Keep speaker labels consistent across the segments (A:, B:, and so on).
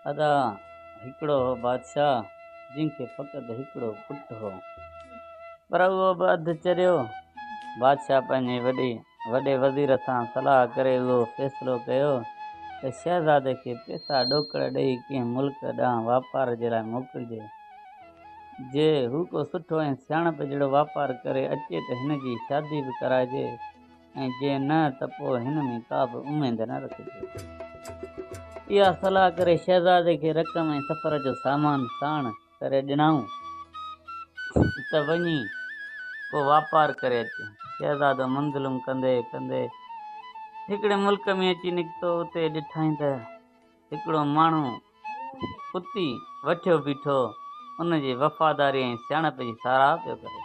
A: ادا هڪڙو هو بادشاهه، جنهن کي فقط هڪڙو پٽ هو، پر اهو به اڌ چريو. بادشاهه پنهنجي وڏي وڏي وزير سان صلاح ڪري اهو فيصلو ڪيو ته شهزادي کي پئسا ڏوڪڙ ڏئي ڪنهن ملڪ ڏانهن واپار جي لاء موڪلجي. جي هو ڪو سٺو ۽ سياڻپ جهڙو واپار ڪري اچي ته هن جي شادي به ڪرائجي. ۽ جي نه ته پوء هن ۾ ڪا به اميد نه رکجي. اها صلاح ڪري شهزادي کي رقم ۽ سفر جو سامان ساڻ ڪري ڏنائون ته وڃي ڪو واپار ڪري اچ. شهزادو منزلون ڪندي ڪندي هڪڙي ملڪ ۾ اچي نڪتو. اتي ڏٺائين ته هڪڙو ماڻهو ڪتي وٺيو بيٺو ان جي وفاداري ۽ سياڻپ جي ساراهه پيو ڪري.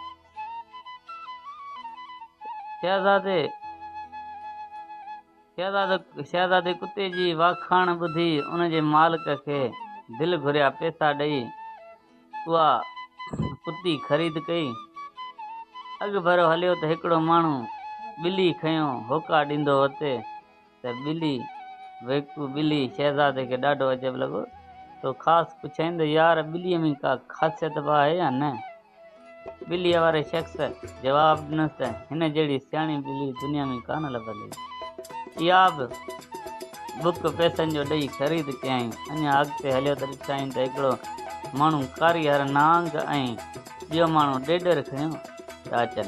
A: شهزادي شهزادي ڪتي جي واکاڻ ٻڌي ان جي مالڪ کي دل گهريا پئسا ڏئي اها ڪتي خريد ڪئي. اڳڀرو هليو ته هڪڙو ماڻهو ٻلي کنيو هوڪا ڏيندو وتي. ته ٻلي ويڪو ٻلي شهزادي کي ڏاڍو عجب لڳو سو خاص پڇيائين ته يار ٻليء ۾ ڪا خاصيت به آهي يا نه؟ ٻليء واري شخص جواب ڏنس ته هن جهڙي سياڻي ٻلي دنيا ۾ ڪانه لڀندي. اها به بڪ پئسن جو ڏئي خريد ڪيائين. اڃا اڳتي هليو ته ڏٺائين ته هڪڙو ماڻهو ڪاريهر نانگ ۽ ٻيو ماڻهو ڏيڏر کنيو پيا اچن.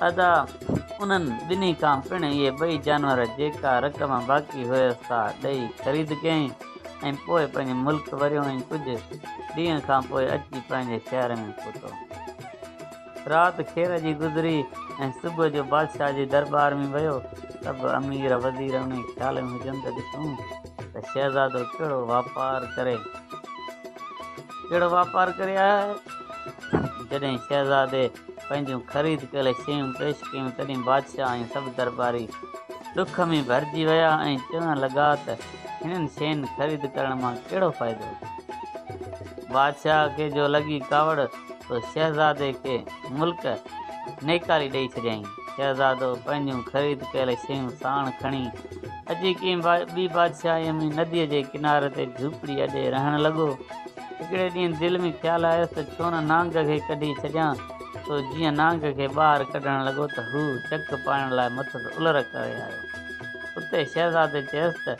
A: ادا انهن ٻنهي کان پڻ اهي ٻئي جانور جيڪا رقم باقي هيس سا ڏئي خريد ڪيائين ۽ پوء پنهنجي ملڪ وريو ۽ ڪجهه ڏينهن کان پوء اچي پنهنجي شهر ۾ پهتو. رات خير جي گذري ۽ صبح جو بادشاهه جي درٻار ۾ ويو. سڀ امير وزير انهي خيال ۾ هجن ته ڏسون ته شهزادو ڪهڙو واپار ڪري ڪهڙو واپار ڪري آيو آهي. جڏهن شهزادي پنهنجون خريد ڪيل شيون پيش ڪيون، تڏهن بادشاهه ۽ سڀ درٻاري ڏک ۾ ڀرجي ويا ۽ چوڻ لڳا ته هنن شين خريد ڪرڻ مان ڪهڙو فائدو؟ بادشاهه کي جو لڳي ڪاوڙ، سو شهزادي کي ملڪ نيڪالي ڏيئي ڇڏيائين. شهزادو پنهنجون خريد ڪيل شيون ساڻ کڻي اچي ڪنهن ٻي بادشاهيء ۾ نديء جي ڪناري تي جهوپڙي اڏي رهڻ لڳو. هڪڙي ڏينهن دل ۾ خيال آيس ته ڇو نه نانگ کي ڪڍي ڇڏيان، سو جيئن نانگ کي ٻاهر ڪڍڻ لڳو ته هو چڪ پائڻ لاء مٿس الر ڪري آيو. اتي شهزادي چيس ته،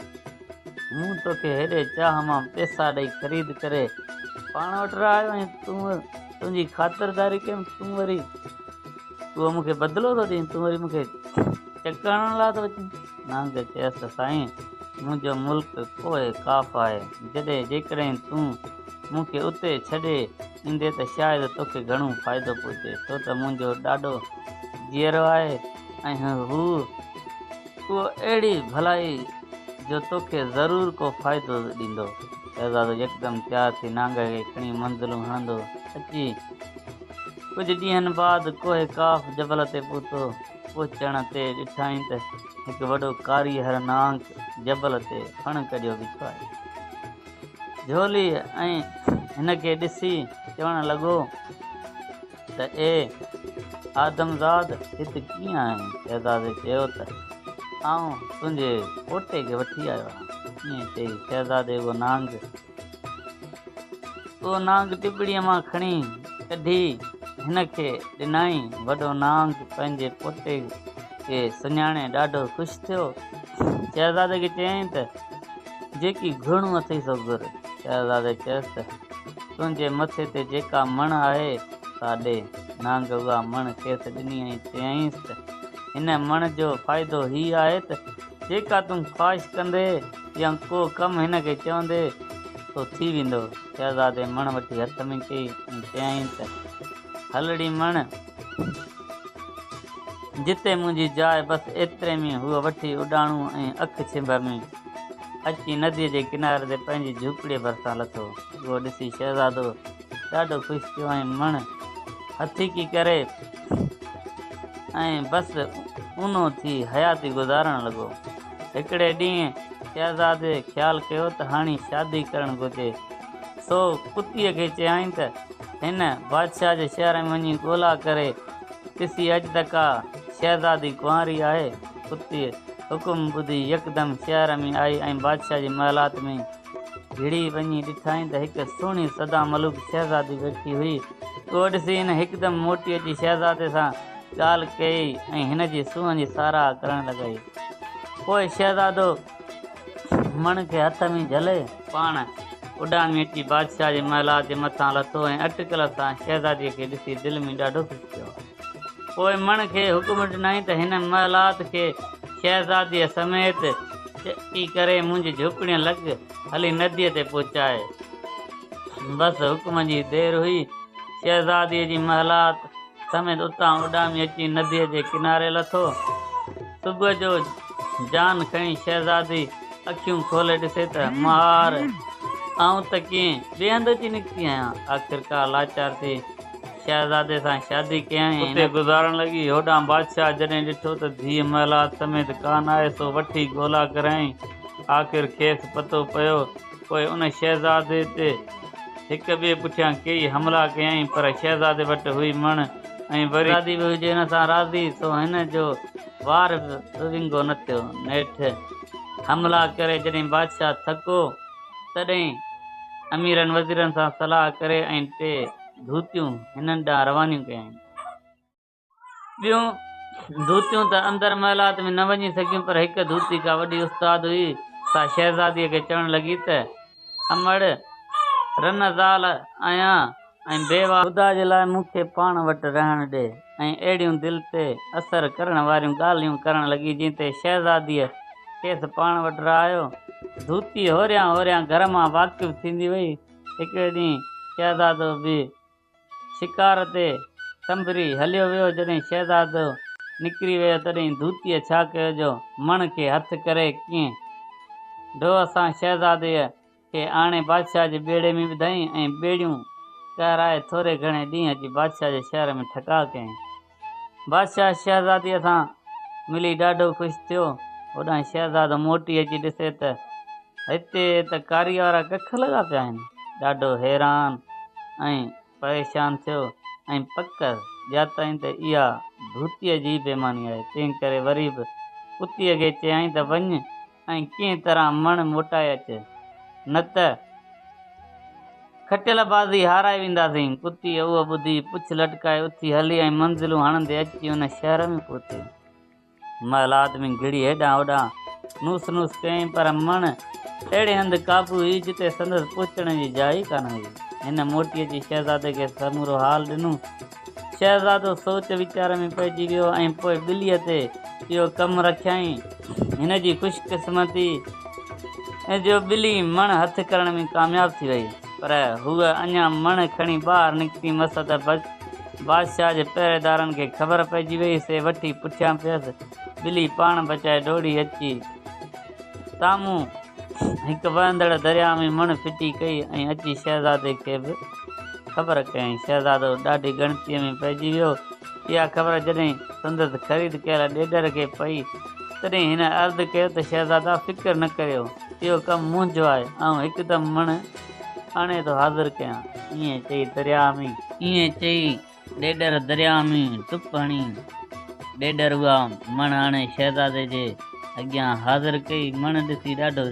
A: مون توکي هيڏي چاهه مان پئسا ڏئي خريد ڪري پاڻ وٽ رهايو ۽ تنهنجي خاطرداري ڪيم، تون وري اهو مون کي بدلو ٿو ڏين، تون وري مون کي چڪ هڻڻ لاء ٿو اچين؟ نانگ چيس ته سائين، منهنجو ملڪ ڪوهه قاف آهي، جڏهن جيڪڏهن تون مون کي اتي ڇڏي ايندين ته شايد توکي گهڻو فائدو پهچي، ڇو ته منهنجو ڏاڏو جيئرو آهي ۽ هو اهو اهڙي ڀلائي جو توکي ضرور ڪو فائدو ڏيندو. شهزادو يڪدم تيار ٿي نانگ کي کڻي منزلون هڻندو اچي ڪجهه ڏينهن بعد ڪوهه قاف جبل تي پهتو. پهچڻ تي ڏٺائين ته هڪ وڏو ڪاريهر نانگ جبل تي ڦڻ ڪڍيو بيٺو آهي. جهولي ۽ هن کي ڏسي چوڻ لڳو ته اي آدمزاد هت ڪيئن آئين؟ شهزادي چيو ته آئون تنهنجي پوٽي کي وٺي آيو آهيان. ائين چئي شهزادي اهو نانگ اهو نانگ ٽٻڙيء مان کڻي ڪڍي هن کي ڏنائين. وڏو نانگ پنهنجي پوٽي کي سڃاڻي ڏاڍو خوش ٿيو. شهزادي کي چيائين ته، جيڪي گهرڻو اٿئي سو گهر. شهزادي چيس ته، تنهنجي مٿي تي جيڪا مڻ آهي سا ڏي. نانگ اها مڻ کيس ڏني ۽ چيائينس ته، هن مڻ جو فائدو هي آهي ته جيڪا تون خواهش ڪندي يا ڪو ڪم هن کي چوندي سو ٿي ويندو. شهزادي مڻ وٺي هٿ ۾ ڪئي ۽ چيائين ته، هلڙي مڻ، جتي منهنجي جاء بس ايتري ۾ هوء وٺي اڏاڻو ۽ اک ڇنڀ ۾ اچي نديء جي ڪناري تي پنهنجي جهوپڙيء ڀرسان لٿو. اهو ڏسي شهزادو ڏاڍو خوش ٿيو ۽ مڻ هٿيڪي ڪري ۽ بس اونهو ٿي حياتي گذارڻ لڳو. هڪڙي ڏينهن شهزادي خيال ڪيو ته هاڻي شادي ڪرڻ گهرجي، سو ڪتيء کي چيائين ته هن بادشاهه جي شهر ۾ وڃي ڳولا ڪري ڏسي اچ ته ڪا شهزادي ڪنواري آهي. ڪتيء حڪم ٻڌي يڪدم شهر ۾ آئي ۽ بادشاهه جي محلات ۾ گهڙي وڃي ڏٺائين ته هڪ سهڻي سدا ملوڪ شهزادي ويٺي هئي. اهو ڏسي هن هڪدم موٽي اچي شهزادي سان ڳالهه ڪئي ۽ هن جي سونهن جي ساراهه ڪرڻ لڳي. پوء شهزادو مڻ کي هٿ ۾ جهلي، پاڻ اڏامي اچي بادشاهه جي محلات جي مٿان لٿو ۽ اٽڪل سان شهزاديء کي ڏسي دل ۾ ڏاڍو خوش ٿيو. پوء مڻ کي حڪم ڏنائين ته هن محلات کي شهزاديء سميت چٽي ڪري منهنجي جهوپڙيء لڳ هلي نديء تي پهچاء. بس حڪم جي دير هئي. شهزاديء جي محلات سميت اتان اڏامي اچي نديء جي ڪناري لٿو. صبح جو جان کڻي شهزادي اکيون کولي ڏسي ته مهار، آئون ته ڪنهن ٻئي هنڌ اچي نڪتي آهيان. آخرڪار لاچار ٿي شهزادي سان شادي ڪيائين ۽ اتي گذارڻ لڳي. هوڏانهن بادشاهه جڏهن ڏٺو ته ڌيء محلات سميت ڪانه آهي، سو وٺي ڳولا ڪرايائين. آخر کيس پتو پيو. پوء ان شهزادي تي هڪ ٻئي پٺيان ڪيئي حملا ڪيائين، پر شهزادي وٽ هئي مڻ ۽ وري. شهزادي به هجي هن سان راضي، سو هن جو وار به ونگو نه ٿيو. نيٺ حملا ڪري جڏهن بادشاهه ٿڪو، تڏهن اميرن وزيرن سان صلاح ڪري ۽ ٽي ڌوتيون هنن ڏانهن روانيون ڪيائين. ٻيون ڌوتيون ته اندر محلات ۾ نه وڃي سگهيون، پر هڪ ڌوتي ڪا وڏي استاد هئي، سا شهزاديء کي چوڻ لڳي ته، امڙ، رن زال آهيان ۽ بيواهه. خدا جي لاء مون کي پاڻ وٽ رهڻ ڏي. ۽ اهڙيون دل تي اثر ڪرڻ واريون ڳالهيون ڪرڻ لڳي، جنهن تي شهزاديء کيس پاڻ وٽ رهايو. ڌوتي هوريان هوريان گهر مان واقف ٿيندي وئي. هڪڙي ڏينهن شهزادو به شڪار تي سنڀري هليو ويو. جڏهن شهزادو نڪري ويو، تڏهن ڌوتيء ڇا ڪيو جو مڻ کي هٿ ڪري ڪنهن ڍوء سان شهزاديء کي آڻي بادشاهه جي ٻيڙي ۾ وڌائين ۽ ٻيڙيون ڪهرائي ٿوري گهڻي ڏينهن اچي بادشاهه جي شهر ۾ ٺڪاء ڪيائين. بادشاهه شهزاديء سان ملي ڏاڍو خوش ٿيو. هوڏانهن شهزادو موٽي اچي ڏسي ته هتي ته ڪاريء وارا ڪک لڳا پيا آهن. ڏاڍو حيران ۽ پريشان ٿيو ۽ پڪ ڄاتائين ته اها ڌوتيء جي ئي بيماني آهي، تنهن ڪري وري به ڪتيء کي چيائين ته وڃ ۽ ڪنهن طرح مڻ موٽائي اچ، نه ته کٽيل بازي هارائي وينداسين. ڪتيء اهو ٻڌي پڇ لٽڪائي اٿي هلي ۽ منزلون هڻندي اچي ان شهر ۾ پهتي. محلات ۾ گهڙي هيڏانهن هوڏانهن نوس نوس ڪيائين، پر مڻ اهڙي هنڌ قابو هئي، جتي سندس پهچڻ جي جاء ئي ڪانه هئي. هن موٽي اچي شهزادي کي سمورو حال ڏنو. شهزادو سوچ ويچار ۾ پئجي ويو ۽ پوء ٻليء تي اهو ڪم رکيائين. هن جي خوش قسمتي جو ٻلي مڻ هٿ ڪرڻ ۾ ڪامياب ٿي وئي. پر هوء اڃا مڻ کڻي ٻاهر نڪتي مس ته بادشاهه جي پهريدارن کي خبر پئجي وئي، سي وٺي پٺيان پيس. ٻلي پاڻ بچائي ڊوڙي اچي سامهون هڪ وهندڙ درياء ۾ مڻ ڦٽي ڪئي ۽ اچي شهزادي کي به خبر ڪيائين. شهزادو ڏاڍي ڳڻتيء ۾ پئجي ويو. اها خبر جڏهن سندس خريد ڪيل ڏيڏر کي پئي، تڏهن هن عرض ڪيو ته شهزادا فڪر نه ڪريو، اهو ڪم منهنجو آهي، آئون هڪدم مڻ آڻي ٿو حاضر ڪيان. ائين چئي درياء ۾. ائين چئي ڏيڏر درياء ۾ ٽپ هڻي ڏيڏر اها مڻ آڻي شهزادي جي اڳيان حاضر ڪئي. مڻ ڏسي ڏاڍو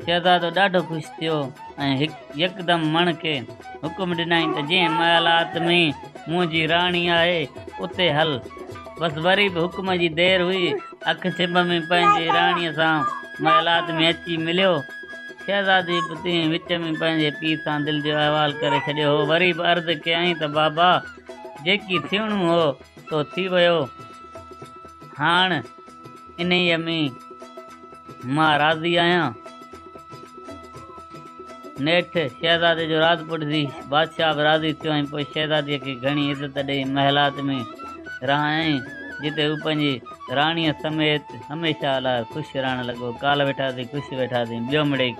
A: شهزادو ڏاڍو خوش ٿيو ۽ يڪدم مڻ کي حڪم ڏنائين ته جنهن محلات ۾ منهنجي راڻي آهي، اتي هل. بس وري به حڪم جي دير هئي، اک ڇنڀ ۾ پنهنجي راڻيء سان محلات ۾ اچي مليو. شهزادي به تنهن وچ ۾ پنهنجي پيء سان دل جو احوال ڪري ڇڏيو هو. وري به عرض ڪيائين ته بابا، جيڪي ٿيڻو هو، سو ٿي ويو. هاڻ انهيء ۾ مان راضي آهيان. نيٺ شهزادي جو راضپو ڏسي بادشاهه به راضي ٿيو ۽ پوء شهزاديء کي گهڻي عزت ڏيئي محلات ۾ رهايائين، جتي هو پنهنجي راڻيء سميت هميشه لاء خوش رهڻ لڳو. ڪالهه ويٺاسين خوش ويٺاسين، ٻيو مڙئي.